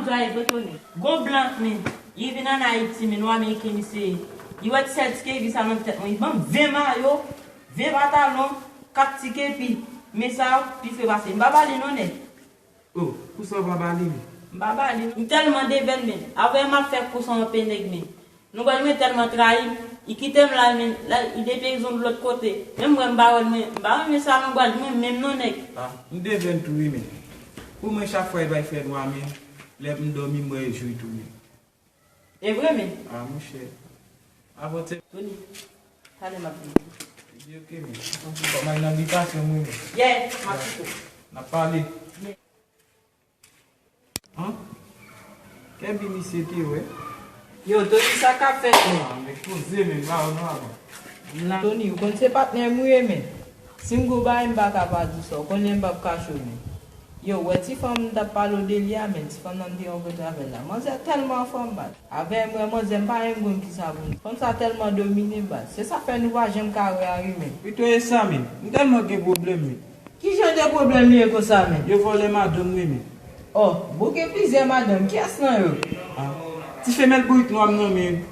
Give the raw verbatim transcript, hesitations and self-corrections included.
Tray vre Tony. Gon blan men, li vin ann Ayiti men, nwa ameriken misye ye. Li wè ti sèl ti kepi sa nan tèt mwen, li ban m ven mayo, ven patalon, kat ti kepi. Men sa yo pi fre pase m. M pa ba li non nèg. Oh, pou sa w pa ba li men? M pa ba li. M tèlman devèn men. Avè m ap fè kou sa anpe nèg men. Nou wè mwen tèlman trayi m, li kite m la men, la, li depi egzanp lòt kote. Menm mwen m pa wè l men, m pa renmen sa nan bwad mwen menm non nèg. Ah, m devèn tou wi men. Pou mwen chak fwa li bay fè nwa men, lè m dòmi m wè l jwi tou men. E vre men. Ah, monchè. Avòtè. Tony, talè m ap vini. Li di ok men. Fò m al nan bitasyon mwen men. Yeah, m ap kite w. N ap pale. Yeah. An? Kèbi misye te wè. Yo, Tony, sa k ap fèt men? Ah, men koze men, ba yo non avan. M la. Tony, ou konn se patnè m ou ye men. Si m gwo bagay m pa ka pa di sa, ou konnen m p ap kache w men. Yo, wè ti fanm m t ap pale w de li a men, ti fanm nan m te rankontre avè l la. Manzè tèlman anfòm baz. Avè m wè manzè m pa menm konn kisa pou m di. Fanm sa tèlman domine baz. Se sa fè nou pa janm ka wè a wi men. Pito e sa men. M tèlman gen pwoblèm men. Ki jan de pwoblèm li ye konsa men? Yo vòlè madanm wi men. Oh, bon gen plizyè madanm, kiyès nan yo? Ah. Ti femèl bourik nwa m nan men.